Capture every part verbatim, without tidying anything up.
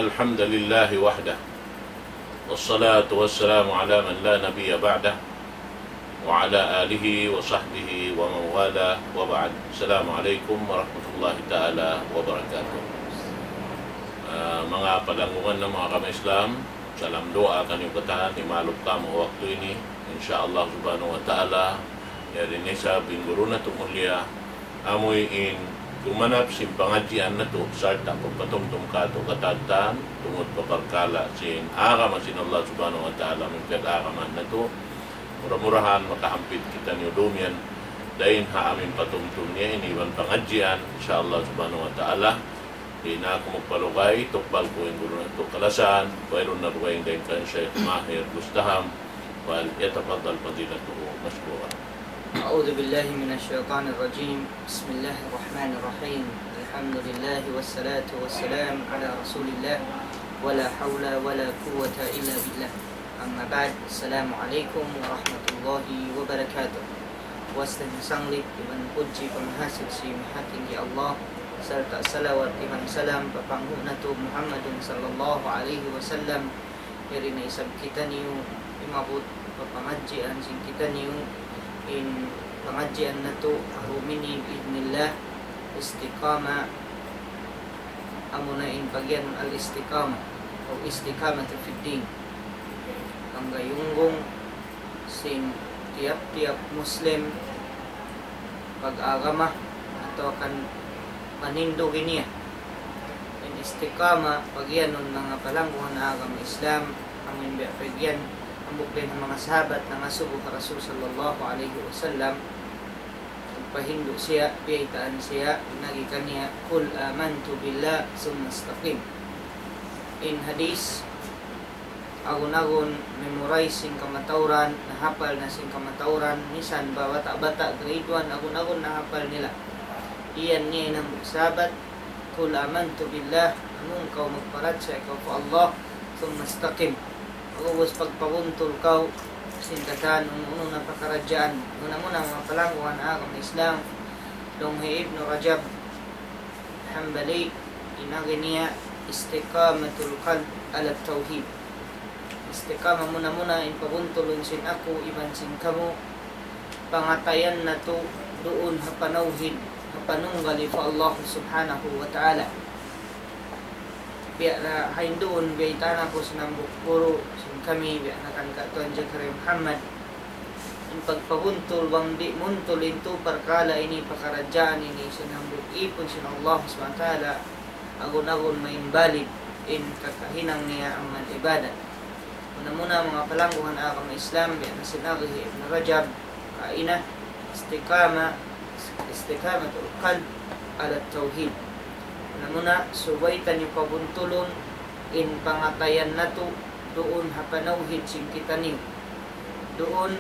الحمد لله وحده، والصلاة والسلام على من لا نبي بعده، وعلى آله وصحبه ومن والاه، وبعد. السلام عليكم ورحمة الله تعالى وبركاته. Ah, manga palanggungan na, manga kama Islam, salam duwaa kaniyu katan, imalup kamu ha waktu ini. Insya Allah subhanahu wa ta'ala, yari na isab in guru natu' mulia, amuin gumanap sin pangadjian natu' sarta' pagpatumtum katu' katan tungud pa parkala' sin agama sin Allah subhanahu wa ta'ala, amuin piyag-agamaan natu'. Mura-murahan makahampit kitaniyu dumiyan dayn ha amuin patumtum niya ini iban pangadjian, insya Allah subhanahu wa ta'ala. Di' na aku magpalugay, tukbal ku in guru natu' kalasahan, wayruun na dugaing dayn kan Sheikh Mahir Gustaham, فليتفضل فضيلته مشكورا. أعوذ بالله من الشيطان الرجيم. بسم الله الرحمن الرحيم. الحمد لله والصلاة والسلام على رسول الله. ولا حول ولا قوة إلا بالله. أما بعد. السلام عليكم ورحمة الله وبركاته. Puas dayn ha sanglit iban pudji pamahasil sin Mahatinggi Allah, sarta' salawat iban salam pa panghu' natu' Muhammadun sallallahu alayhi wasallam. Yari na isab kitaniyu imabut pa pangadjian sin kitaniyu, in pangadjian natu' ha dum ini bi'idhnillah, istiqamah, amuna in pagiyanun al-istiqamah, o istiqamatu fid din. Panggayunggung sin tiyap-tiyap Muslim pag-agama atawa kan panindug niya. In istiqamah, pagiyanun manga palangguhan agama Islam, amuin biya' pagiyan hambuuk dayn ha manga sahabat nangasubu ha Rasul sallallahu alayhi wasallam, nagpahindu' siya, biyaytaan siya, in agi kaniya, قل آمنت بالله ثم استقم. In hadith, agun-agun memorize sin kamatauran, nahapal na sin kamatauran, misan pa bata'-bata' grade one, agun-agun nahapal nila. Iyan niya in hambuuk sahabat, قل آمنت بالله, amun kaw magparachaya kaw pa Allah, ثم استقم. Pag'ubus pagpabuntul kaw sin katan unu-unu na pakaradjaan. Muna-muna manga palangguhan agama Islam, laung hi Ibnu Rajab Hanbali, in agi niya استقامة القلب على التوحيد. Istiqamah muna-muna in pabuntulun sin aku iban sin kamu, pangatayan natu' duun ha panawhid, ha panunggali pa Allah Subhanahu wa Ta'ala. Biya' na ha yan duun, biyaytaan aku sin hambuuk guru sin kami, biya' na kan Ka Tuan Zakaria Muhammad. In pagpabuntul, bang di' muntul in tu parkala' ini, pakaradjaan ini, sin hambuuk ipun sin Allah Subhanahu wa Ta'ala, agun-agun ma-invalid in kakahinang niya amal ibadat. Muna-muna manga palangguhan agama Islam, biya' na sin agi hi Ibnu Rajab, kaina, istiqamah, استقامة القلب على التوحيد. Muna-muna, subay taniyu pabuntulun in pangatayan natu' duun ha panawhid sin kitaniyu. Duun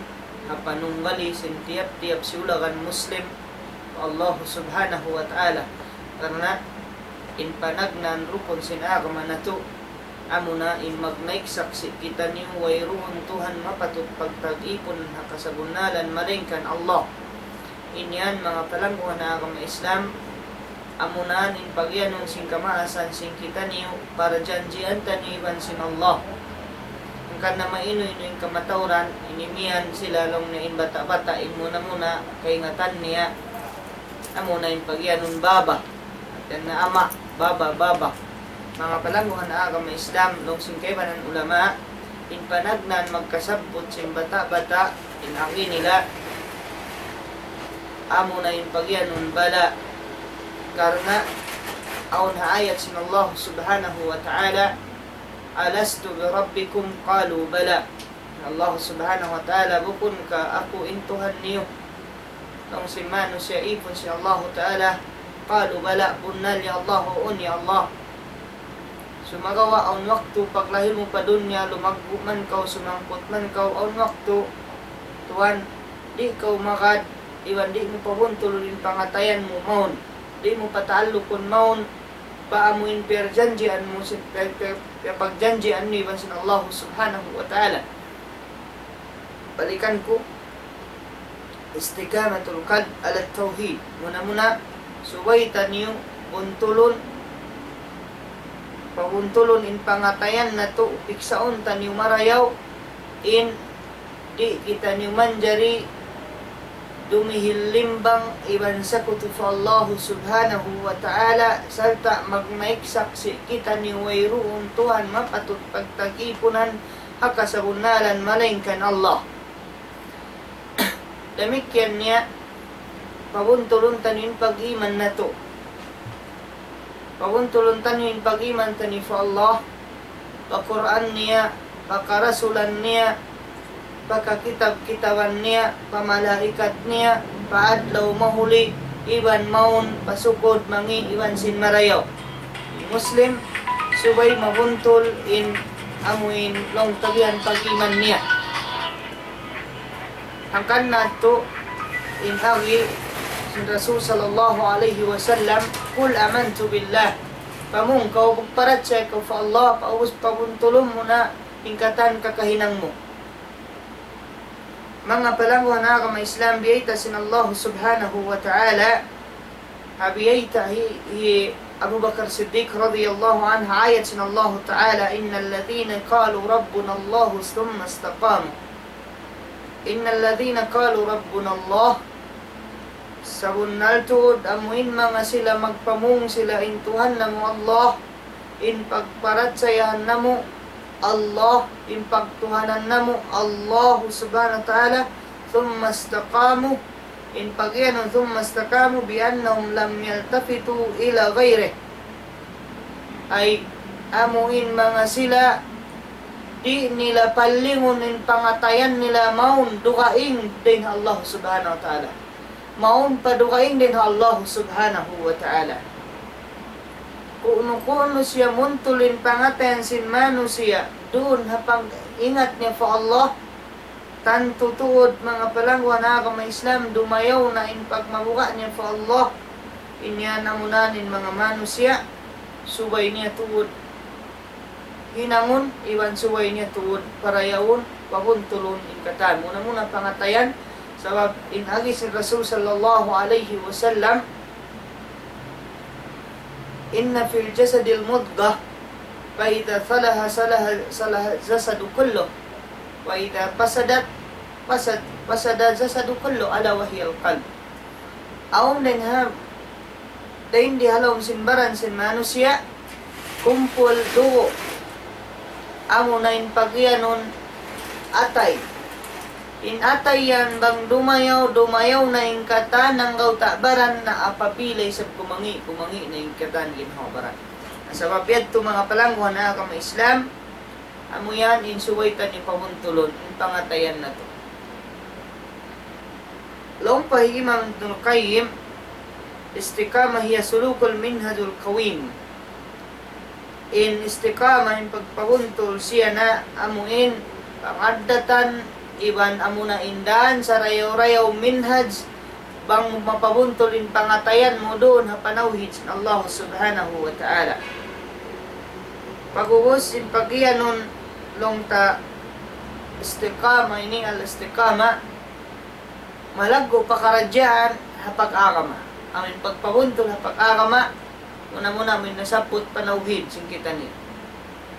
ha panunggali sin tiyap-tiyap siyulagan Muslim pa Allah Subhanahu wa Ta'ala. Karna' in panagnaan rukun sin agama natu', amuna in magnaik saksi' kitaniyu wayruun Tuhan mapatut pagtag-ipun ha kasabunnalan malaingkan Allah. In yan manga palangguhan agama Islam, amuna in pagiyanun sin kamaasan sin kitaniyu, parjanjian taniyu iban sin Allah. Hangkan na mainu-inu in kamatauran, ini miyan sila laung niya in bata'-bata', in muna-muna kaingatan niya, amuna in pagiyanun baba. Yan na ama', baba, baba. Manga palangguhan agama Islam, laung sin kaibanan ulama, in panagnaan magkasabbut sin bata'-bata', in agi nila, amuna in pagiyanun bala'. Karna' awn ha ayat sin Allah Subhanahu wa Ta'ala, ألست بربكم قالوا بلى. Allah Subhanahu wa Ta'ala, bukun ka aku in Tuhan niyu? Laung sin manusiya' ipun sin Allahu Ta'ala, قالوا بلى, bunnal ya Allah, huun ya Allah. Sumagawa' awn waktu paglahil mu pa dunya, lumaggu' man kaw, sumangkut man kaw, awn waktu, tuwan, di' kaw magad, iban di' mu pabuntul in pangatayan mu mawn, di' mu pataallukun mawn, pa amu in piyarjanjian mu sin, piya-, piya-, piyapagjanjian mu iban sin Allah Subhanahu wa Ta'ala. Balikan ku, استقامة القلب على التوحيد. Muna-muna, subay taniyu buntulun Pabuntulun in pangatayan natu', piksaun taniyu marayaw, in di' kitaniyu manjari dumihil limbang iban sakutu pa Allahu Subhanahu wa Ta'ala, sarta' magnaik saksi' kitaniyu wayruun Tuhan mapatut pagtakipunan ha kasabunnalan malaingkan Allah. Damikkiyan niya, pabuntulun taniyu in pag-iman natu'. Pabuntulun taniyu in pag-iman taniyu pa Allah, pa Qur'an niya, pa karasulan niya, pa kakitab-kitaban niya, pa malaikat niya, pa adlaw mahuli, iban mawn, pa sukud, mangi', iban sin marayaw. Muslim, subay mabuntul in amuin laung ta bihan pag-iman niya. Hangkan natu' in agi sin Rasul sallallahu alayhi wasallam, "Qul amantu billah." Pamung kaw, magparachaya kaw pa Allah, paubus pabuntulun mu na in katan kakahinang mu. Manga palangguhan agama Islam, biyayta' sin Allah Subhanahu wa Ta'ala, ha biyayta' hi, hi Abu Bakar Siddiq radiyallahu anhu, ayat sin Allah Ta'ala, إن الذين قالوا ربنا الله ثم استقاموا. إن الذين قالوا ربنا الله. Sabunnal tuud, amu in manga sila magpamung sila in Tuhan namu' Allah, in pagparachayahan namu' Allah, in pagtuhanan namu' Allah Subhanahu wa Ta'ala, ثم استقاموا, in pag-iyanun ثم استقاموا بأنهم لم يلتفتوا إلى غيره. Ay, amu in manga sila, di' nila palingun in pangatayan nila mawn dugaing dayn ha Allah Subhanahu wa Ta'ala. Mawn pa dugaing dayn ha Allah Subhanahu wa Ta'ala. Kunu-kunu siya muntul in pangatayan sin manusiya', duun ha pag-ingat niya pa Allah, tantu tuud, manga palangguhan agama Islam, dumayaw na in pagmabuga' niya pa Allah. In yan amuna in manga manusiya', subay niya tuud hinangun, iban subay niya tuud parayawun, pabuntulun in katan. Muna-muna pangatayan, sabab in agi sin Rasul sallallahu alayhi wasallam, إن في الجسد مضغة، فإذا صلحت صلح، صلح الجسد كله، وإذا فسدت فسد، فسد الجسد كله، ألا وهي القلب. Awn dayn ha, dayn di ha lawm sin baran sin manusiya', kumpul dugu'. Amuna in pag-iyanun atay. In atay yan bang dumayaw, dumayaw na in katan anggawta' baran, na apabila isab kumangi', kumangi' na in katan ginhawa-baran. Sabab yadtu, manga palangguhan agama Islam, amu yan in subay ta ini pabuntulun, in pangatayan natu'. Laung pa hi Imam Ibnul Qayyim, الاستقامة هي سلوك المنهج القويم. In istiqamah, in pagpabuntul siya na amu in pangaddatan, iban amuna in dān sarayaw-rayaw, minhaj, bang mapabuntul in pangatayan mu duun ha panawhid sin Allah Subhanahu wa Ta'ala. Pag'ubus in pag-iyanun laung ta istiqamah ini, al-istiqamah, malaggu' pakaradjaan ha pag-agama. Amu in pagpabuntul ha pag-agama, muna-muna amu in nasabbut panawhid sin kitaniyu.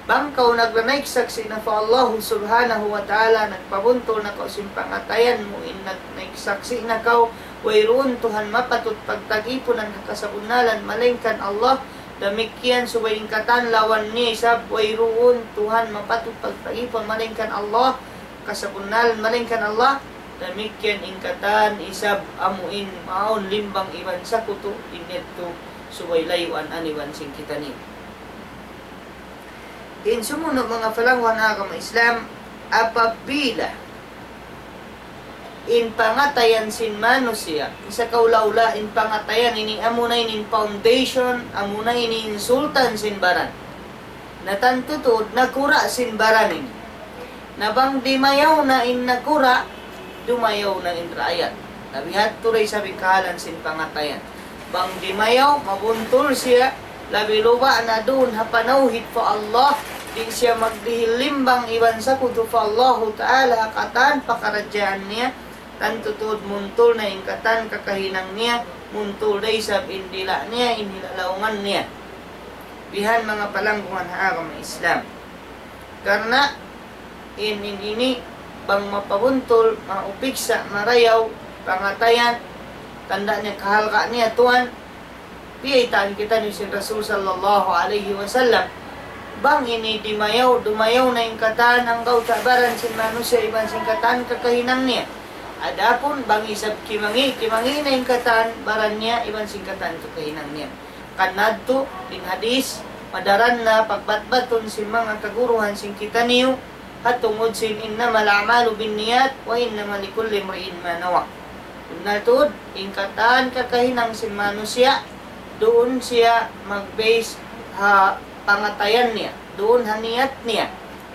Bang kaw nagnanaik saksi' na pa Allah Subhanahu wa Ta'ala, nagpabuntul na kaw sin pangatayan mu, in nagnaik saksi' na kaw, wayruun Tuhan mapatut pagtagipunan ha kasabunnalan malaingkan Allah, damikkiyan subay in katan lawan niya isab, wayruun Tuhan mapatut pagtagipunan malaingkan Allah, kasabunnalan malaingkan Allah, damikkiyan in katan isab amu in mawn limbang iban sakutu, in yadtu subay layuan iban sin kitaniyu. In sumunu', manga palangguhan agama Islam, apabila in pangatayan sin manusiya', in sakaula-ula in pangatayan ini, amuna ini in foundation, amuna ini in sultan sin baran. Na tantu tuud nakura' sin baran ini. Na bang dimayaw na in nakura', dumayaw na in raayat. Na bihadtu da isab in kahalan sin pangatayan. Bang dimayaw, mabuntul siya, labi-labi na duun ha panawhid pa Allah, di' siya magdihil limbang iban sakutu pa Allahu Ta'ala ha katan pakaradjaan niya, tantu tuud muntul na in katan kakahinang niya, muntul da isab in dila' niya, in hilalaungan niya. Bihan manga palanggungan ha agama Islam. Karna' in, in ini bang mapabuntul, maupiksa, marayaw, pangatayan, tanda' niya kahalga' niya tuwan, piyaytaan kitaniyu sin Rasul sallallahu alayhi wasallam. Bang ini dimayaw, dumayaw na in katan anggawta' baran sin manusiya' iban sin katan kakahinang niya. Adapun bang isab kimangi', kimangi' na in katan baran niya iban sin katan kakahinang niya. Karna' yadtu in hadis, madaran na pagbatbatun sin manga kaguruhan sin kitaniyu, ha tungud sin إنما الأعمال بالنيات وإنما لكل امرئ ما نوى. Bunnal tuud, in katan kakahinang sin manusiya', duun siya mag-base ha pangatayan niya, duun ha niyat niya.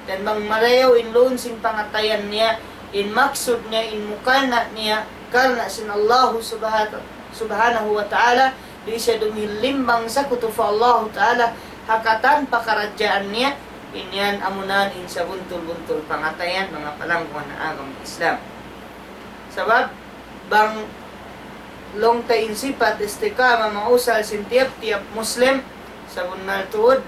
Hangkan bang marayaw in lawm sin pangatayan niya, in maksud niya, in mukarna' niya, karna' sin Allahu subhanahu, subhanahu wa ta'ala, di' siya dumihil limbang sakutu pa Allahu ta'ala, ha katan pakaradjaan niya, in yan amuna in sabuntul-buntul pangatayan, manga palanggungan ha agama Islam. Sabab, bang laung ta in sipat istiqamah mausal sin tiyap-tiyap Muslim, sabunnal tuud,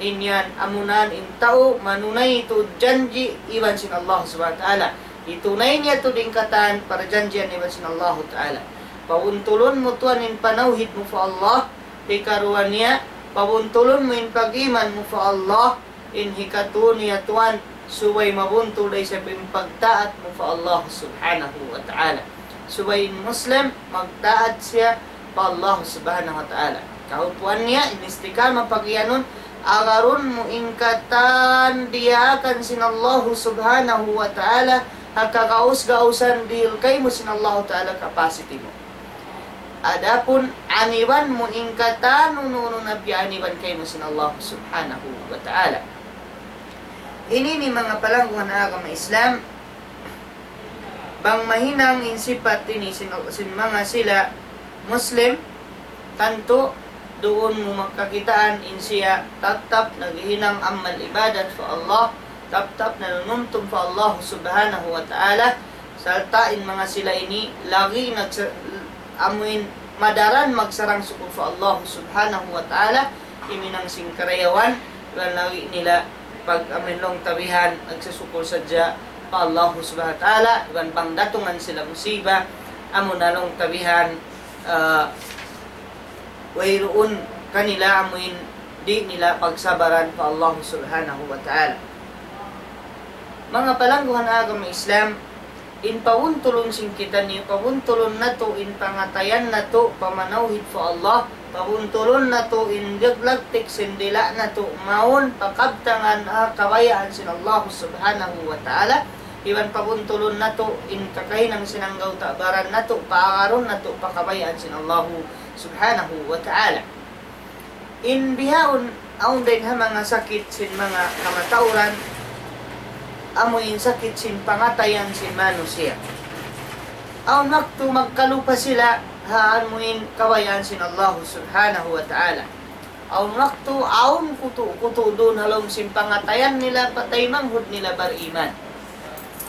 in yan amuna in tau manunay tuud janji' iban sin Allah subhanahu wa ta'ala. Hitunay niya tuud in katan parjanjian iban sin Allah ta'ala. Pabuntulun mu tuwan in panawhid mu pa Allah, hikaruwa niya, pabuntulun mu in pag-iman mu pa Allah, in hikatu niya tuwan, subay mabuntul da isab in pagtaat mu pa Allah subhanahu wa ta'ala. Subay in Muslim, magtaat siya pa Allah subhanahu wa ta'ala. Kaupuan niya, in istiqamah pag-iyanun, agarun mu in katan diyaakan sin Allah subhanahu wa ta'ala, ha kagaus-gausan dihil kaymu sin Allah ta'ala capacity mu. Adapun aniban mu in katan unu-unu na piyaniban kaymu sin Allah subhanahu wa ta'ala. Ini ini manga palanggungan agama Islam, bang mahinang in sipat ini sin, sin manga sila Muslim, tantu duun mu makakitaan in siya tattap naghihinang amal ibadat pa Allah, tattap nanunumtum pa Allah subhanahu wa ta'ala, sarta' in manga sila ini lagi' nagsa-, amuin madaran magsarang-sukul pa Allah subhanahu wa ta'ala, himinang sin karayawan, iban lagi' nila pag amuin laung ta bihan, nagsasukul sadja pa Allah subhanahu wa ta'ala, iban bang datungan sila musiba, amuna laung ta bihan, ah, wayruun kanila amuin di' nila pagsabaran pa Allah subhanahu wa ta'ala. Manga palanggungan agama Islam, in pabuntulun sin kitaniyu, pabuntulun natu' in pangatayan natu', pamanawhid pa Allah, pabuntulun natu' in laglagtik sin dila' natu', mawn pakabtangan ha kabayaan sin Allah subhanahu wa ta'ala, iban pabuntulun natu' in kakahinang sin anggawta' baran natu', paagarun natu' pa kabayaan sin Allah subhanahu wa ta'ala. In bihaun, awn dayn ha manga sakit sin manga kamatauran, amu in sakit sin pangatayan sin manusiya'. Awn waktu magkalupa sila ha amu in kabayaan sin Allah subhanahu wa ta'ala. Awn waktu, awn kutu'-kutu' duun ha lawm sin pangatayan nila, pa taymanghud nila bariman.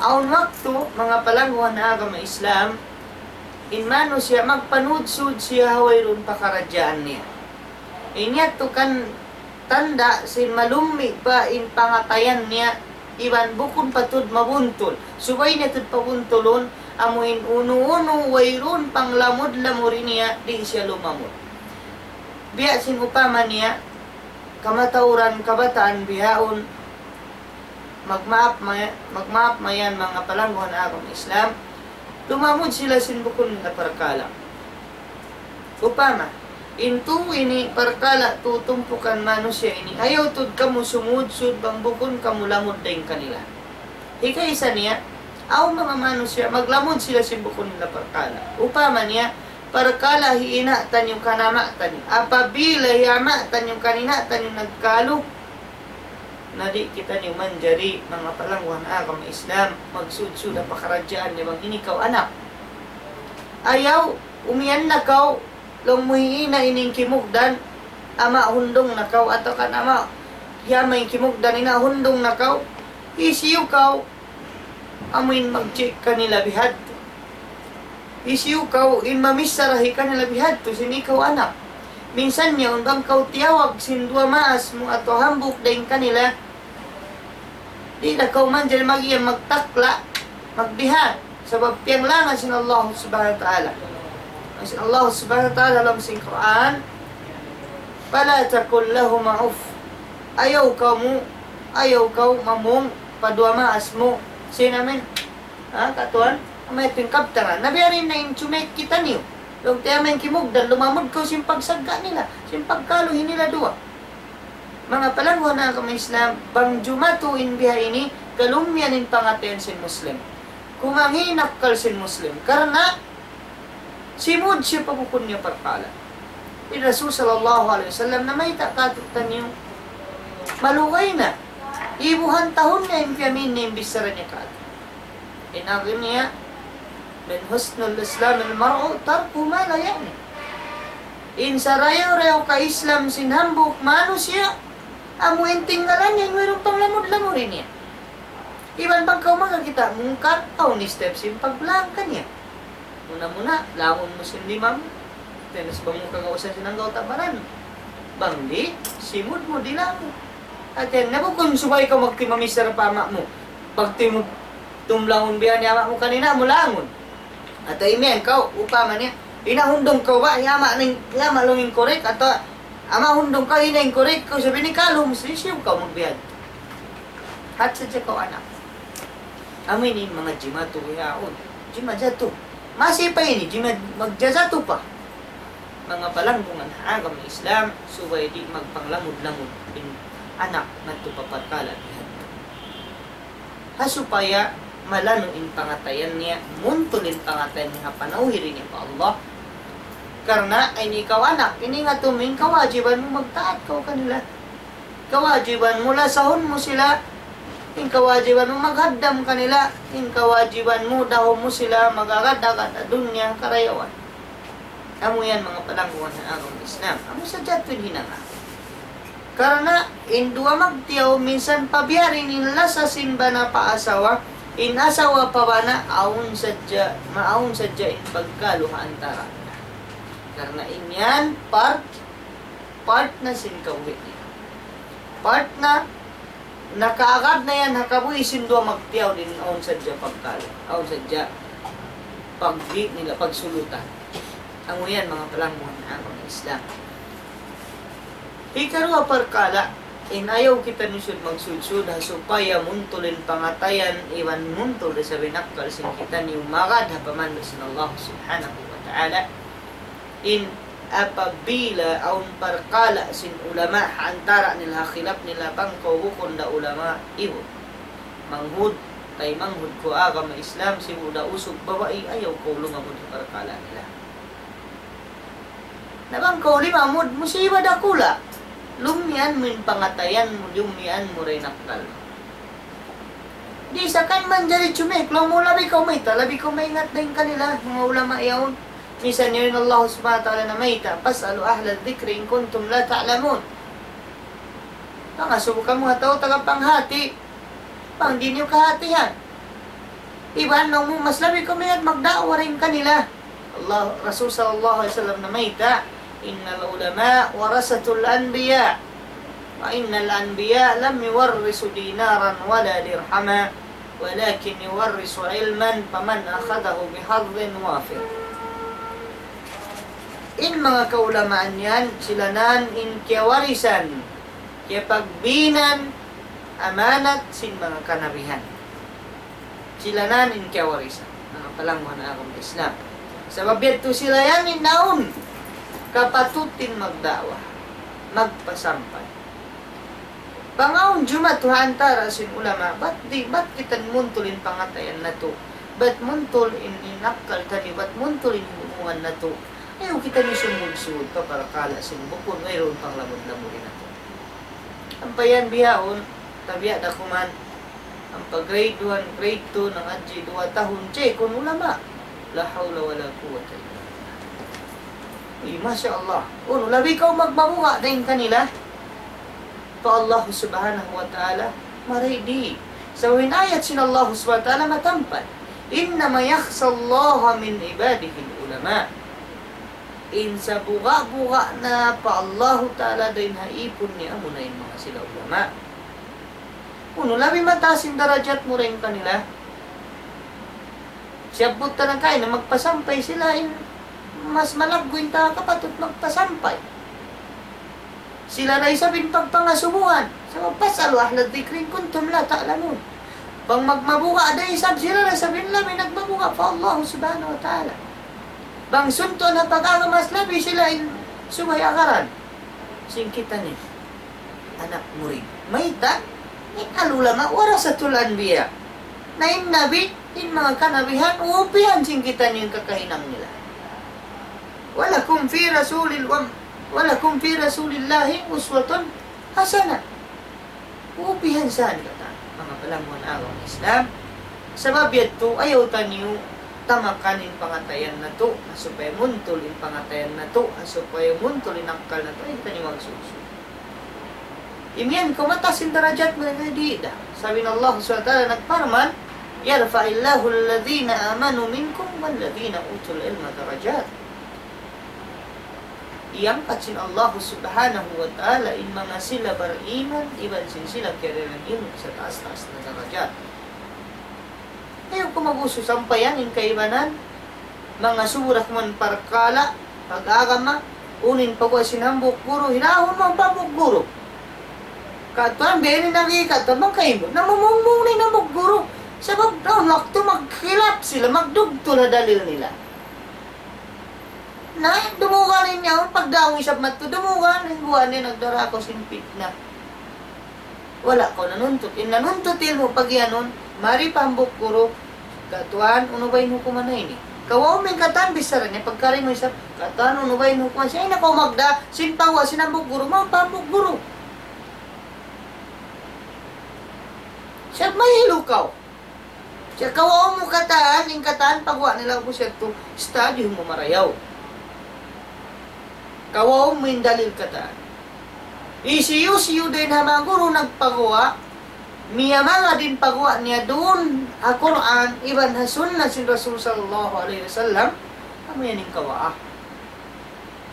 Awn waktu, manga palanggungan agama Islam, in manusiya' magpanudsud siya ha wayruun pakaradjaan niya. In yadtu kan tanda' sin malummi' pa in pangatayan niya, iban bukun pa tuud mabuntul. Subay niya tuud pabuntulun, amu in unu-unu wayruun panglamud-lamud niya, di' siya lumamud. Biya' sin upama niya, kamatauran kabataan bihaun, magmaap ma-, magmaap mayan manga palangguhan agama Islam, lumamud sila sin bukun nila parkala'. Upama, in tū ini parkala' tū tumpukan manusiya' ini, ayaw tuud kamu sumudsud bang bukun kamu lamud dayn kanila. Hikaisa niya, awn manga manusiya' maglamud sila sin bukun nila parkala'. Upama niya, parkala' hi ina' taniyu kan ama' taniyu. Apabila hi ama' taniyu kan ina' taniyu nagkalu, na di' kitaniyu manjari manga palangguhan agama Islam, magsudsud ha pakaradjaan niya bang ini kaw anak. Ayaw, umiyan na kaw, laung mu hi ina' ini in kimugdan, ama' hundung na kaw, atawa kan ama', hi ama' in kimugdan, ina' hundung na kaw, hisiyu kaw, amu in mag-check kanila bihadtu. Hisiyu kaw in mamichara hi kanila bihadtu, sin ikaw anak. Minsan yaun bang kaw tiyawag sin duwa maas mu atawa hambuuk dayn kanila, di' da kaw manjari mag-iyan magtakla', magbihad. Sabab piyanglangan sin Allah Subhanahu wa Ta'ala. Sin Allah Subhanahu wa Ta'ala ha lawm sin Qur'an, فلا تقل لهما أف. Ayaw kamu, ayaw kaw mamung pa duwa maas mu. Sin amin, ha, katuan, amu yadtu in kabtangan. Na biya' diin na in chumek kitaniyu. Laung ta amu in kimugdan, lumamud kaw sin pagsagga' nila, sin pagkaluhi nila duwa. Manga palangguan ha agama Islam, bang jumatu in biha ini, kalumiyan in pangatayan sin Muslim. Kumangi' in akkal sin Muslim. Karna', simud siya pa bukun niya parkala'. In Rasul sallallahu alayhi wasallam namayta' kātu'niyu, malugay na. Ibuhan tahun niya in piyamin niya in bichara niya kātu'. In agi niya, من حسن إسلام المرء تركه ما لا يعنيه. In sarayaw-rayaw ka-Islam sin hambuuk manusiya', amu in tinggalan niya in wayruun panglamud-lamud niya. Iban bang kaw makakita' mungkar, awn step sin paglang kaniya. Muna-muna, langun mu sin lima mu. Tenes bang mu kagausan sin anggawta' baran. Bang di', simud mu dila mu. Hati niya bukun subay kaw magtimamisar pa ama' mu. Pagtimu-, tumlangun biya' ni ama' mu kanina, mu langun. Atawa imiyan kaw, upama niya, hinahundung kaw ba, hi ama' ning, hi ama' laung in correct, atawa ama' hundung kaw, hi ina in correct, kaw sabi ni kalum, sisiyu kaw magbihad. Hat sadja kaw anak. Amu ini manga jimatu yaun. Jimajatu. Masi pa ini, jima-, magjajatu pa. Manga palanggungan ha agama Islam, subay di' magpanglamud-lamud in anak ngadtu pa parkala' bihadtu. Ha supaya malanu' in pangatayan niya, muntul in pangatayan niya ha panawhid niya pa Allah. Karna' ini kaw anak, ini ngatu in kawajiban mu magtaat kaw kanila. Kawajiban mu lasahun mu sila, in kawajiban mu maghaddam kanila, in kawajiban mu dahun mu sila mag-agad-agad ha dunya karayawan. Amu yan manga palangguan ha agama Islam. Amu sadja tuud in hinanga. Karna' in duwa magtiyaw minsan pa biya' diin in lasa sin bana pa asawa, in asawa pa bana awn sadja, maawn sadja in pagkalu ha antara nila. Karna' in yan part, part na sin kabuhi' nila. Part na, nakaagad na yan ha kabuhi' sin duwa magtiyaw diin awn sadja pagkalu, awn sadja pagdi' nila pagsulutan. Amu yan manga palangguan ha agama Islam. Hikaruwa parkala', in ayaw kitaniyu sud magsudsud ha supaya muntul in pangatayan iban muntul da isab in akkal sin kitaniyu magad ha pamandu' sin Allah Subhanahu wa Ta'ala. In apabila awn parkala' sin ulama ha antara nila ha khilaf nila bang kaw bukun da ulama ibu. Manghud, taymanghud ku agama Islam, sibu' da usug babai, ayaw kaw lumamud ha parkala' nila. Na bang kaw limamud, musiba dakula'. Lumian mu in pangatayan mu, lumian mu da in akkal. Di' sa kan manjari chumik, laung mu labi kaw mayta', labi kaw maingat dayn kanila, manga ulama yaun. Misan yaun in Allah Subhanahu wa Ta'ala namayta', فاسألوا أهل الذكر إن كنتم لا تعلمون. Pangasubu kamu ha tau taga panghati, bang di' niyu kahatihan. Iban laung mu mas labi kaw maingat magda'wa dayn kanila. Allah, Rasul sallallahu alayhi wasallam namayta', إن العلماء ورثة الأنبياء، وإن الأنبياء لم يورثوا دينارا ولا درهما، ولكن ورثوا علما، فمن أخذه بحظ وافر. In manga kaulamaan yan, sila na in kiyawarisan, kiyapagbinan, amanat sin manga kanabihan. Sila na in kiyawarisan. Manga palangguan ha agama Islam. Sabab yadtu sila yan in awn kapatut in magda'wa, magpasampay. Bang awn jumatu ha antara sin ulama, bat di', bat kita muntul in pangatayan natu', bat muntul in, in akkal taniyu, bat muntul in hubungan natu'. Ayaw kita sumudsud pa parkala' sin bukun wayruun panglamud-lamud natu'. Ampa yan bihaun, tabiya' da kuman, ampa grade one, grade two, nangadji' duwa tahun, check kun ulama. La hawla wala quwwata illa billah. Uy, masha Allah. Unu, labi kaw magmabuga' dayn kanila pa Allah Subhanahu wa Ta'ala, marayaw di'. Sabab in ayat sin Allah Subhanahu wa Ta'ala matampal. إنما يخشى الله من عباده العلماء. In sabuga'-buga' na pa Allahu Ta'ala dayn ha ipun niya, amuna in manga sila ulama. Unu, labi mataas in darajat mu dayn kanila. Siyabbut ta na kaina magpasampay sila, in mas malaggu' in taga kapatut magpasampay. Sila da isab in pagpangasubuhan. Sabab, فاسألوا أهل الذكر إن كنتم لا تعلمون. Bang magmabuga' da isab sila, da isab in labi nagmabuga' pa Allah Subhanahu wa Ta'ala. Bang suntuan ha pag-agama, mas labi sila in subay agaran sin kitaniyu anak murid. Mayta'? In العلماء ورثة الأنبياء. Na in nabi, in manga kanabihan, uupihan sin kitaniyu in kakahinang nila. ولكم في رسول ال-، ولكم في رسول الله أسوة حسنة. Uupihan sa katan, manga palangguan agama Islam. Sabab yadtu, ayaw taniyu tamakan in pangatayan natu', ha supaya muntul in pangatayan natu', ha supaya muntul in akkal natu', ayaw taniyu magsusu. Imiyan kaw mataas in darajat mu, di' da. Sabab in Allah Subhanahu wa Ta'ala nagparman, يرفع الله الذين آمنوا منكم والذين أوتوا العلم درجات. Iyangkat sin Allah Subhanahu wa Ta'ala in manga sila bariman, iban sin sila kiyarihilan ilmu' ha taas-taas na darajat. Ayaw kaw mag-usu sampayan in kaibanan, mangasubu da kuman parkala' pag-agama, unu in paguwa' sin hambuuk guru, hinahun mu pa hambuuk guru. Katuan, biya' ini nagi katuan, bang kaimu, namumungmung na in hambuuk guru. Sabab, daun waktu magkhilaf sila, magdugtul ha dalil nila. Na, dumugal in yaun, pagdaun isab madtu, dumugal in guwa' niya nagdara kaw sin pitna. Wala' kaw nanuntut. In nanuntut ilmu' pagiyanun, mari pa hambuuk guru, katuan, unu ba in hukuman na ini? Kawaun mu in katan bichara niya, pagkari mu isab, katuan, unu ba in hukuman? Siya, ay na kaw magda, sin pawa, sin hambuuk guru, mawn pa hambuuk guru. Siya, mahilu kaw. Siya, kawaun mu katan, in katan paguwa' nila ubus yadtu, study mu marayaw. Kawaun mu in dalil katan. Hisiyu-siyu dayn ha manga guru nagpaguwa', miyamanga in paguwa' niya duun ha Qur'an, iban ha sunnah sin Rasul sallallahu alayhi wasallam, amu yan in kawaa.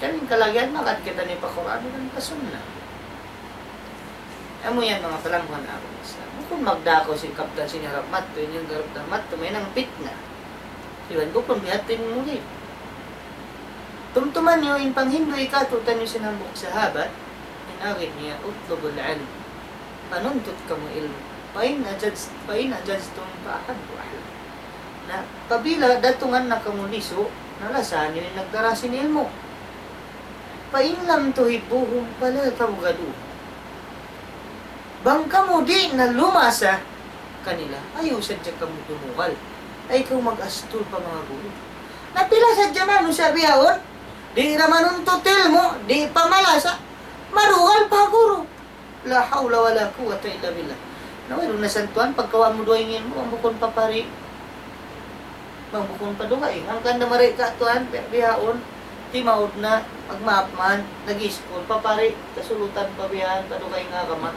Kami kalagihan, magad kita ini pa Qur'an iban pa Sunnah. Amu yan manga palangguan agama Islam. Bukun magdā kaw sin kabtangan sin harap madtu, in harap madtu, mahinang pitna. Iban bukun biya' ha yan muli. Tumtuma niyu in panghindu' katu'niyu sin hambuuk sahabat, in agi niya, اطلبوا العلم. Panuntut kamu ilmu'. فإن عجزت، فإن عجزتم فأحد أهله. Na, apabila datungan na kamu lisu', na lasahan niyu in nagdara sin ilmu'. فإن لم تحبوهم فلا تبغضوهم. Bang kamu di' na lumasa kanila, ayaw sadja kamu dumugal. Ayaw kaw mag-astul pa manga guru. Na pila sadja manusiya' bihaun, di' da manuntut ilmu', di' pa malasa, madugal pa guru. لا حول ولا قوة إلا بالله. Na wayruun na santuan, pagkawa' mu dugaing ilmu', bang bukun pa pari, bang bukun pa dugaing. Hangkan da mari katuan, bi-, bihaun, timaud na, magmaap man, nag-iskul, pa pari, kasulutan pa bihaun, pa dugaing agama.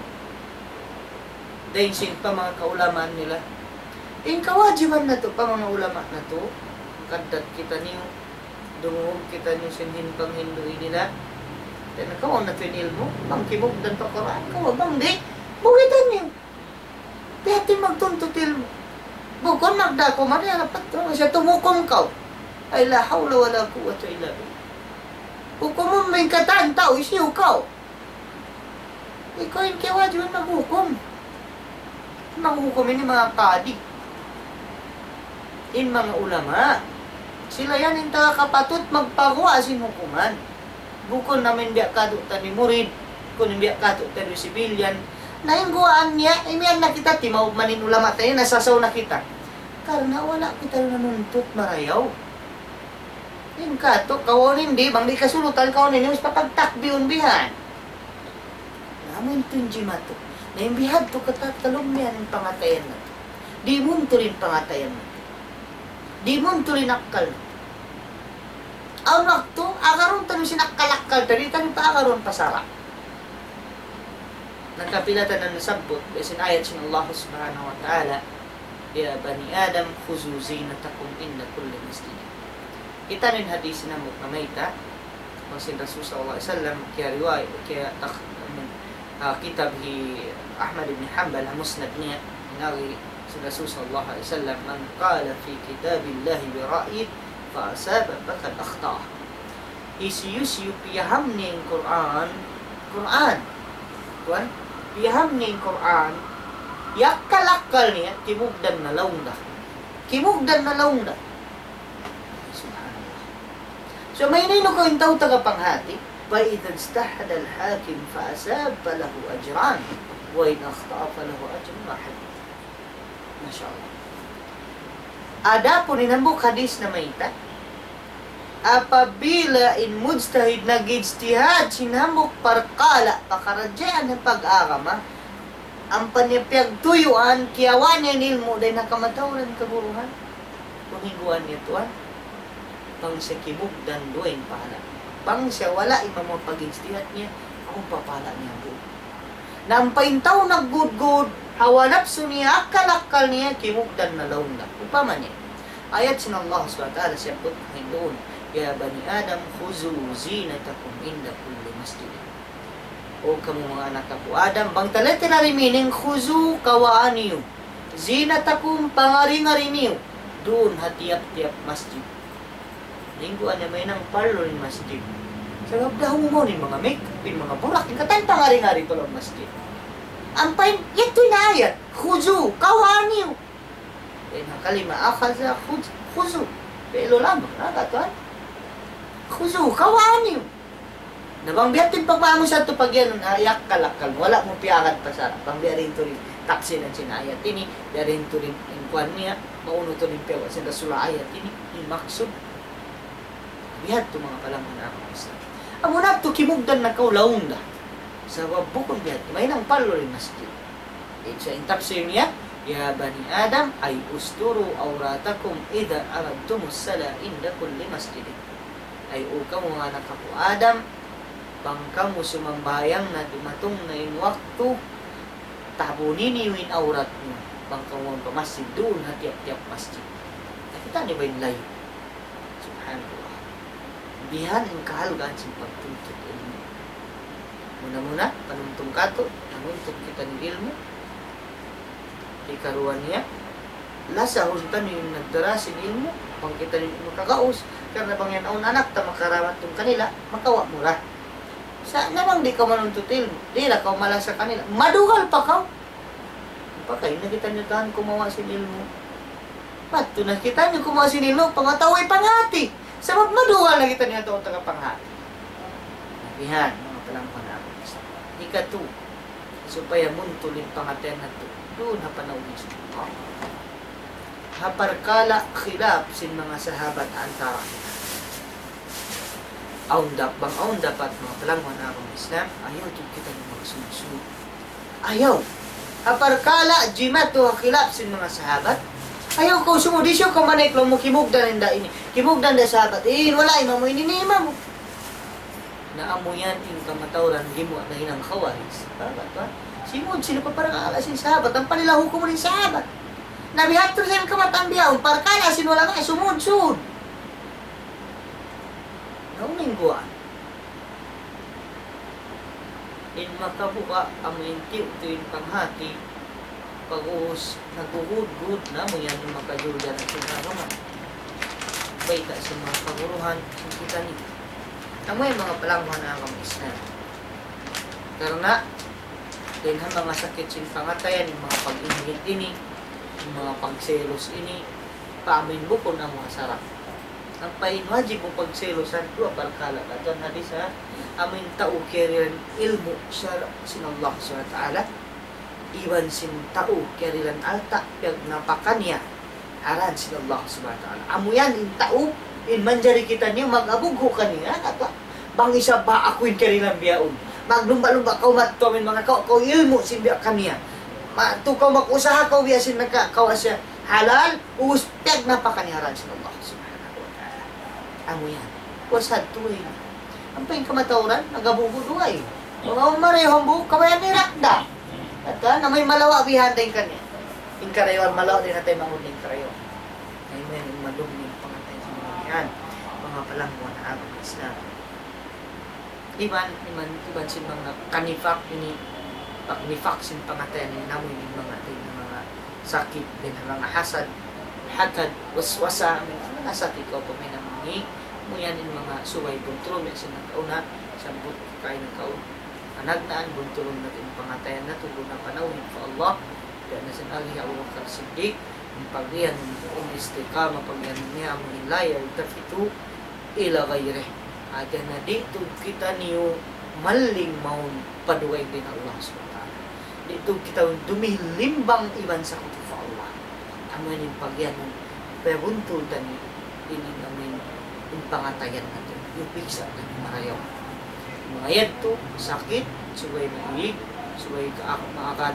Dayn sin pa manga kaulamaan nila. In kawajiban natu', pa manga ulama natu', kaddat kitaniyu, dungug kitaniyu sin hin panghindu' nila. Dayn ha kawaun natu' in ilmu', bang kimugdan pa Qur'an, kawaun bang di', bugitan niyu. Biya' ha yan magtuntut ilmu'. Bukun magdā kaw mari, dapat siya tumukum kaw. Ay, لا حول ولا قوة إلا بالله. Hukumun mu in katan tau, hisiyu kaw. Ikaw in kiyawajiban maghukum. Maghukum ini manga kadi. In manga ulama, sila yan in taga kapatut magpaguwa' sin hukuman. Bukun amu in biya' katu'niyu murid, bukun in biya' katu'niyu civilian. Na in guwaan niya, imiyan na kita, timaud man in ulama ta ini, nasasaw na kita. Karna' wala' kita nanuntut marayaw. In katu', kawaun in di', bang di' kasulutan kawaun in, ubus papagtakbihun bihan. Na amu in tunji matu. Na in bihadtu kata' talum niya in pangatayan natu'. Di' muntul in pangatayan natu'. Di' muntul in akkal natu'. Awn waktu, agarun taniyu sin akkal-akkal, di' taniyu paagarun pa sara'. Nakapila ta na nasabbut, biya' sin ayat sin Allah Subhanahu wa Ta'ala, يا بني آدم خذوا زينتكم عند كل مسجد. Kita' niyu in hadis sin hambuuk namayta', Sin Rasul sallallahu alayhi wasallam, kiyariwayat, kiya-, tak-, amun, ah, kitab hi Ahmad ibn Hanbal, ha Musnad niya, nari sin Rasul sallallahu alayhi wasallam, من قال في كتاب الله برأيه فأصاب فقد أخطأ. Hisiyu-siyu piyaham niya in Qur'an, Qur'an, kuwan, piyaham niya in Qur'an, yakkal-akkal niya, kimugdan na laung da. Kimugdan na laung da. Subhanallah. So, mayta' in tau tagapanghati, فإذا اجتهد الحاكم فأصاب فله أجران، وإن أخطأ فله أجر واحد. Masha Allah. Adapun in hambuuk hadith namayta', apabila in mujtahid nag-ijtihad sin hambuuk parkala' pakaradjaan ha pag-agama, ampa niya piyagtuyuan, kiyawa' niya in ilmu' dayn ha kamatauran kaguruhan. Panghinguan niya tuwan. Bang siya kimugdan, duwa in pahala'. Bang siya wala' imam pag-ijtihad niya, awn pa pahala' niya duun. Na ampa in tau naggudgud, hawa napsu niya, akkal-akkal niya, kimugdan na laung da. Upama niya, ayat sin Allah subhanahu wa ta'ala siyabbut ha hinduun, يا بني آدم خذوا زينتكم عند كل مسجد. O kamu manga anak apu' Adam, bang ta literary meaning, خذوا, kawaa niyu. زينتكم, pangari-ngari niyu. Duun ha tiyap-tiyap masjid. Lingguan niya mahinang parlu in masjid. Sabab dahumaun in manga makeup, in manga burak, in katan pangari-ngari pa lawm masjid. Ampa in, yadtu in ayat, خذوا, kawaa niyu. In ha kalima أخذ, خذ, خذوا. Fi'lu amr, na katan. خذوا, kawaa niyu. Na bang biya' diin pagpaham mu sa yadtu pag-iyanun, ah, yakkal-akkal, wala' mu piyagad pa sara'. Bang biya' diin tuud in tafsir sin ayat ini, biya' diin tuud in kuwan niya, maunu tuud in piyagad sin Rasulullah ayat ini, in maksud. Biya' ha yadtu manga palangga' agama Islam. Amuna yadtu kimugdan na kaw laung da. Sabab bukun biya' ha yadtu, mahinang parlu in masjid. Sa' in tafsir niya, يا بني آدم أي استروا عوراتكم إذا أردتم الصلاة عند كل مسجد. Ay, o kamu manga anak apu' Adam, bang kamu sumambahayang na dumatung na in waktu, tabuni niyu in awrat niyu. Bang kamu magpamasjid duun ha tiyap-tiyap masjid. Nakita' niyu ba in layu'? Subhanallah. Bihan in kahalgaan sin pagtuntut ilmu'. Muna-muna, panumtum katu', manuntut kita sin ilmu'. Hikaruwa niya, lasahun taniyu in nagdara sin ilmu', bang kita di' makagaus, karna' bang yan awn anak ta makaramat kanila, makawa' mu ra. Sa' na bang di' kaw manuntut ilmu', di' ra kaw malasa kanila, madugal pa kaw. Pakay na kitaniyu tahan kumawa' sin ilmu'. Patut na kitaniyu kumawa' sin ilmu', pangatawa in panghati. Sabab madugal na kitaniyu tahan tagapanghati. Bihan, manga palangga' agama Islam. Ikatu, supaya muntul in pangatayan natu' duun ha panawhid sin Allah. Ha parkala' khilaf sin manga sahabat antara nila. Awn dap-, bang awn dapat manga palangga' agama Islam, ayaw tuud kitaniyu magsumud-sumud. Ayaw. Ha parkala' jimatu ha khilaf sin manga sahabat, ayaw kaw sumud, hisiyu kaw manaik laung mu kimugdan da ini, kimugdan da sahabat. In wala' imam mu ini, ini imam mu. Na amu yan in kamatauran gimuwa' dayn ha Khawarij. Sahabat ba? Simud sila pa parkala' sin sahabat, ampa nila hukumun in sahabat. Na biya' ha yadtu sin kamatauran biya' yaun, parkala' sin ulama, sumud-sud. Na unu in guwaan? In makabuga' amu in tiyu'-tiyu' in panghati, pag'ubus naggugud-gud na, amu yan in makajuljan sin agama. Bayta' sin manga kaguruhan, sin kitaniyu. Amu yan manga palangga' agama Islam. Karna', dayn ha manga sakit sin pangatayan, in manga pag-inggit ini, in manga pagselos ini, pa amu in bukun amu ha sara'. Ampa in wajib mu pagselosan, duwa parkala'. Katan hadis, ha? Amu in tau kiyarihilan ilmu' sara' sin Allah Subhanahu wa Ta'ala, iban sin tau kiyarihilan alta' piyagnapaka niya ha rān sin Allah Subhanahu wa Ta'ala. Amu yan in tau, in manjari kitaniyu mag-abughu' kaniya, kata', bang isab ba aku in kiyarihilan biya' yaun. Maglumba'-lumba' kaw madtu amu in manga kaw, kaw ilmu' sin biya' kaniya. Madtu kaw mag-usaha kaw biya' sin naka-, kaw siya halal, ubus piyagnapaka niya ha rān sin Allah Subhanahu wa Ta'ala. Amu yan. Puas hadtu ini. Ampa in kamatauran, nag-abughu' duwa ini. Manga umari hambuuk, kabayaan niya rakda. Katan, na amu in malawa' bihan dayn kaniya. In karayawan malawa' dayn ha taymanghud niya in karayawan. Na amu yan in malum niya in pangatayan sin manga bihan. Manga palangga' agama Islam. Iban, iban, iban sin manga kanifak ini, pagnifak sin pangatayan ini, amu ini manga, ini manga sakit, dayn ha manga hasad, hakad, waswasa, manga sakit kaw pamina mangi, amu yan in manga subay buntulun, biya' sin nakauna, sabbut kaina kaw, panagnaan buntulun natu' in pangatayan natu', guna panawhid pa Allah, biya' na sin agi hi Abu Bakar Siddiq, in pagiyanun, in istiqamah, pagiyanun niya, amu in la yaltafitu ila ghayrih. Hati niya di' tuud kitaniyu malling mawn pa dugaing dayn ha Allah Subhanahu wa Ta'ala. Di' tuud kita dumihil limbang iban sakutu pa Allah. Amu ini in pagiyanun, pabuntul taniyu, ini amu in, in pangatayan natu'. Iyupiksa' taniyu marayaw. Manga yadtu, sakit, subay maig, subay ka-, maagad,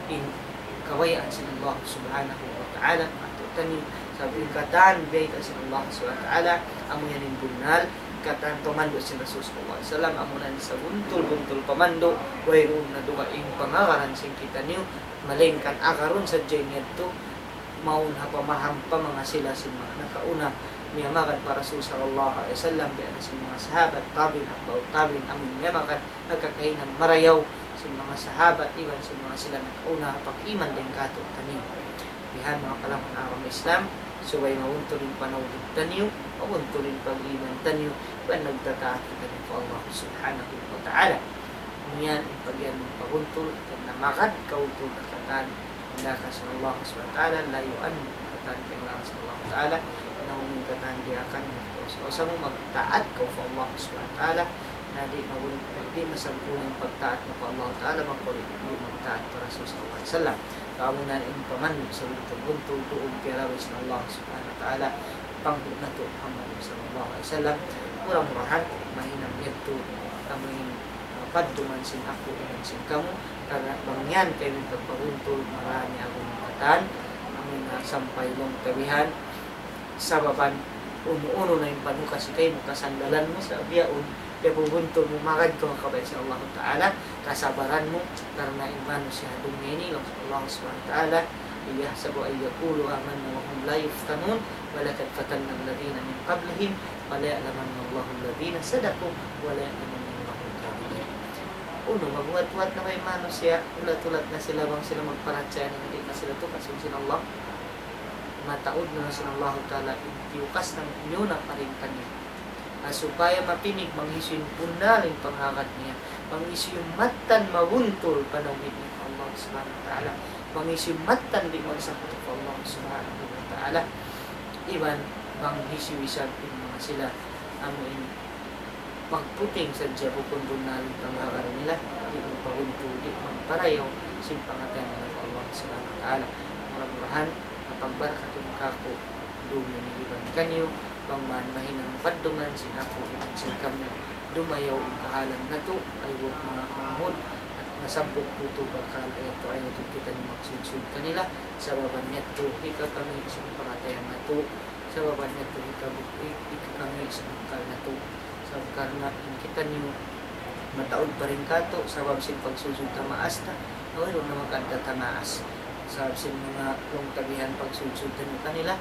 in kabayaan sin Allah Subhanahu wa Ta'ala, patutan in sabi katan, biyayta' sin Allah Subhanahu wa Ta'ala, amu yan in bunnal, katan pamandu' sin Rasul sallallahu alayhi wasallam, amu na in sabuntul-buntul pamandu', wayruun na dugaing pangagaran sin kitaniyu, malaingkan agarun sadja in yadtu, mawn ha pamaham pa manga sila sin manga nakauna, miyamagad pa Rasul sallallahu alayhi wasallam, biya' na sin manga sahabat, tabi'in, atba'ut tabi'in, amu in miyamagad, nagkakahinang marayaw sin manga sahabat, iban sin manga sila nakauna, pag-iman dayn kātu'niyu. Bihan manga palangga' agama Islam, subay mabuntul in panawhid taniyu, mabuntul in pag-iman taniyu, iban nagtataat kitaniyu pa Allah Subhanahu wa Ta'ala. Amu yan in pagiyanun pabuntul, karna' magad kaw tuud ha katan, hinda ka sin Allah Subhanahu wa Ta'ala, layuan mu katan kahinangan sin Allah Ta'ala, na umin katan diyaak mu, usaha mu magtaat kaw pa Allah Subhanahu wa Ta'ala, na di' mabun-, di' masampurna' in pagtaat mu pa Allah Ta'ala, bang kaw di' magtaat pa Rasul sallallahu alayhi wasallam. Kamu na in pamandu' sabuntul-buntul duun piyarawi sin Allah Subhanahu wa Ta'ala, panghu' natu' Muhammad sallallahu alayhi wasallam. Mura-murahan, mahinang yadtu, kamu in, uh, padduman sin aku iban sin kamu, karna' bang yan kaymu in pagpabuntul, marā niya agun katan, amu in, uh, sampay laung ta bihan, sababan unu-unu na in panukas kaymu, kasandalan mu, sa' bihaun, piyabubuntul mu, magad kaw ha kabayaan sin Allah Ta'ala, kasabaran mu, karna' in manusiya' ha dunya ini, laung sin Allah Subhanahu wa Ta'ala, يحسبون أيما يقولون آمنا وهم لا يفتنون ولقد فتنا الذين من قبلهم فليعلمن الله الذين صدقوا وليعلمن الله الكاذبين. Unu, maghuwat-huwat na ba in manusiya', hulat-hulat na sila bang sila magparachaya na di' na sila tukasun sin Allah. Mataud na sin Allahu Ta'ala in tiyukas na, niyu na pa rin kaniya. Na supaya mapinig bang hisiyu in bunnal in panghagad niya, bang hisiyu in mattan mabuntul panawhid niya pa Allah Subhanahu wa Ta'ala, bang hisiyu in mattan di' magsakutu pa Allah Subhanahu wa Ta'ala, iban bang hisiyu isab in manga sila amu in magputing sadja bukun bunnal in panghagad nila, di' magpabuntul, di' magparayaw sin pangatayan nila pa Allah Subhanahu wa Ta'ala. Mura-murahan, mapagbarakat in kāku' dunya ini iban kaniyu, bang man mahinang padduman sin aku iban sin kamu, dumayaw in kahalan natu', aywa manga manghud, at nasabbut ku tuud parkala' yadtu, ayaw tuud kitaniyu magsudsud kanila, sababan yadtu, hikakami' sin pangatayan natu', sababan yadtu, hikabu-, hi-, hikakami' sin akkal natu', sabab karna' in kitaniyu, mataud pa rin kātu', sabab sin pagsudsud ta maas ta, wayruun na makaddat ha maas. Sabab sin manga laung ta bihan pagsudsud taniyu kanila,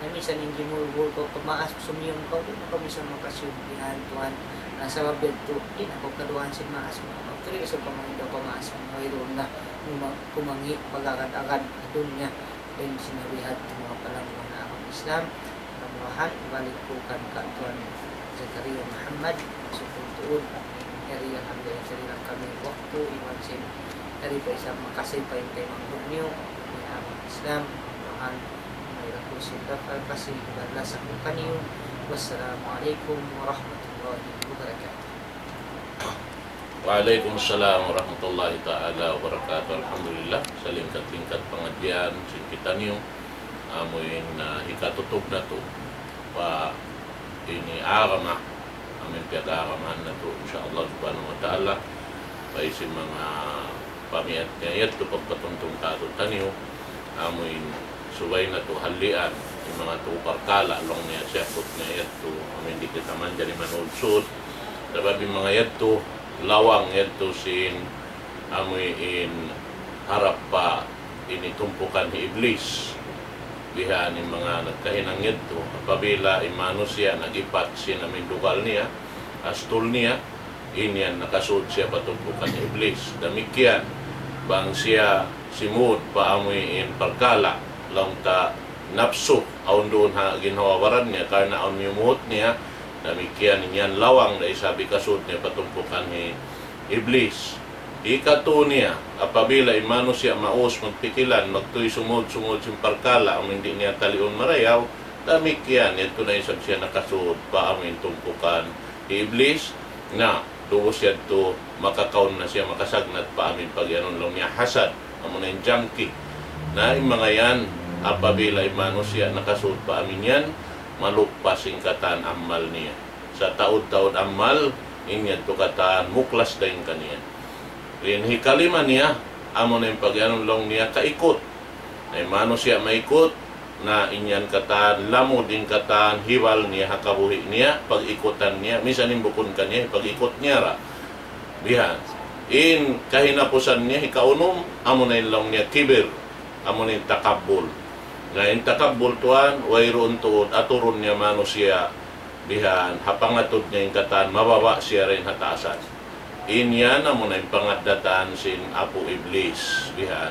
na minsan in gimulbul kaw pa maas, sumiyum kaw, di' na kaw minsan makasiyum bihan tuwan. Na sabab yadtu, di' na kaw kaduwaan sin maas mu. Magtuloy sa pamanggaw pa maas mu, wayruun na kuma-, kumangi' pag-agad-agad ha dunya. Dayn sin nabihat manga palangga' agama Islam, mura-murahan, balik ku kan Ka' Tuan Zakaria Muhammad, maksud ku tuud, yari alhamdulillah, yari lang kami waktu, iban sin, yari pa isab makasi pa in taymanghud niyu, in agama Islam, mura-murahan, mayra ku sin dakal kasi, iban lasa ku kaniyu. Wassalamu alaykum warahmatullahi wabarakatuh. Wa alaykum salam warahmatullahi ta'ala wabarakatuh. Alhamdulillah, salingkat-lingkat pangadjian sin kitaniyu, amu in, ah, hikatutug natu' pa ini agama, amu in piyag-aagamahan natu', insya Allah subhanahu wa ta'ala, pa hisiyu in manga pamiyat niya yadtu pagpatumtum kātu'niyu, amu in subay natu' hallian, in manga tū parkala' laung niya siyabbut niya yadtu, amu in di' kita manjari manudsud, sabab in manga yadtu, lawang yadtu sin, amu in harap pa ini tumpukan hi Iblis. Bihan in manga nagkahinang yadtu, apabila in manusiya' nag-ipat sin amu in dugal niya, astul niya, in yan nakasud siya pa tumpukan hi Iblis. Damikkiyan, bang siya simud pa amuin parkala', laung ta napsu, awn duun ha ginhawa-baran niya, karna' awn miyumuhut niya, damikkiyan in yan lawang da isab hikasud niya pa tumpukan hi Iblis. Hikatu niya, apabila in manusiya' maus magpikilan, magtuy sumud-sumud sin parkala', amu in di' niya taliun marayaw, damikkiyan, yadtu na isab siya nakasud pa amuin tumpukan hi Iblis, na, lubus yadtu, makakaun na siya, makasagnat pa amuin pagiyanun laung niya hasad, amu na in jangki. Na, in manga yan, apabila in manusiya' nakasud pa amuin yan, maluppas in katan amal niya. Sataud-taud amal, in yadtu katan muklas dayn kaniya. In hikalima niya, amu na in pagiyanun laung niya kaikut. Na in manusiya' maikut, na in yan katan, lamud in katan, hibal niya, ha kabuhi' niya, pag-ikutan niya, minsan in bukun kaniya, pag-ikut niya ra. Bihan. In kahinapusan niya, hikaunum, amu na in laung niya kibir, amu na in takabbul. Na in takabbul tuwan, wayruun tuud, aturun niya manusiya', bihan, ha pangatud niya in katan, mababa' siya dayn ha taasan. In yan amu na in pangaddatan sin apu Iblis, bihan.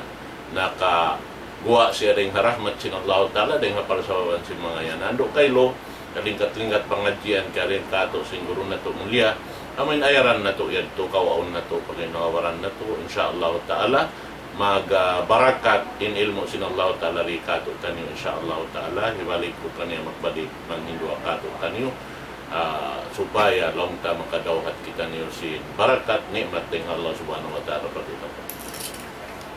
Nakaguwa' siya dayn ha rahmat sin Allahu Ta'ala, dayn ha parsababan sin manga yan. Andu' kaylu, kalingkat-lingkat pangadjian kari katu' sin guru natu' mulia, amuin ayaran natu' yadtu, kawaun natu', paginhawa-baran natu', insya Allahu Ta'ala, mag, ah, barakat in ilmu' sin Allahu Ta'ala di katu' taniyu, insya Allahu Ta'ala, hibalik ku kaniya magbalik, manghinduwa katu' taniyu, ah, supaya laung ta makadawhat kitaniyu sin barakat, ni'mat dayn ha Allah Subhanahu wa Ta'ala pa kita.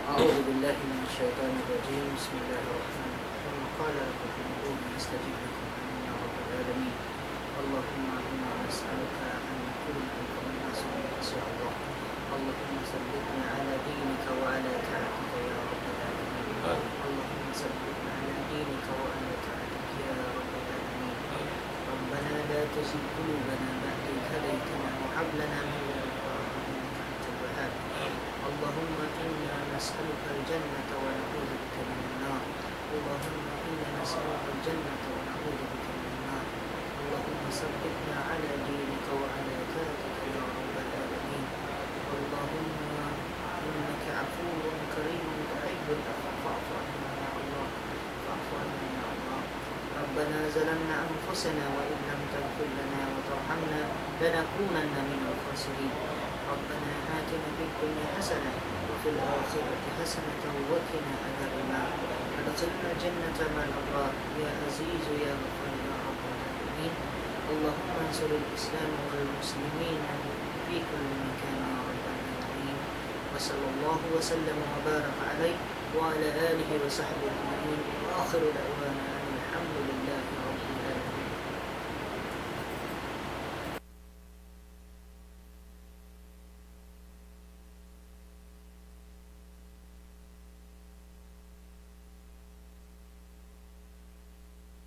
أعوذ بالله من الشيطان الرجيم. بسم الله الرحمن الرحيم. قال ربكم ادعوني أستجب لكم. آمين يا رب العالمين. اللهم إنا نسألك أن نكون من الناس يا الله. اللهم ثبتنا على دينك وعلى طاعتك يا رب العالمين. آمين. اللهم ثبتنا على دينك وعلى طاعتك يا رب العالمين. آمين. ربنا لا تزغ قلوبنا بعد إذ هديتنا وهب لنا من لدنك رحمة إنك أنت الوهاب. آمين. اللهم إنا نسألك الجنة ونعوذ بك من النار. اللهم إنا نسألك الجنة ونعوذ بك من النار. اللهم ثبتنا على دينك وعلى طاعتك يا رب العالمين. اللهم إنك عفو كريم تحب العفو فاعف عنا يا الله. فاعف عنا يا الله. ربنا ظلمنا أنفسنا وإن لم تغفر لنا وترحمنا لنكونن من الخاسرين. ربنا آتنا في الدنيا حسنة وفي الآخرة حسنة وقنا عذاب النار. أدخلنا الجنة مع الأبرار يا عزيز يا غفار يا رب العالمين. اللهم انصر الإسلام والمسلمين في كل مكان يا رب العالمين. وصلى الله وسلم وبارك عليه وعلى آله وصحبه أجمعين. وآخر دعوانا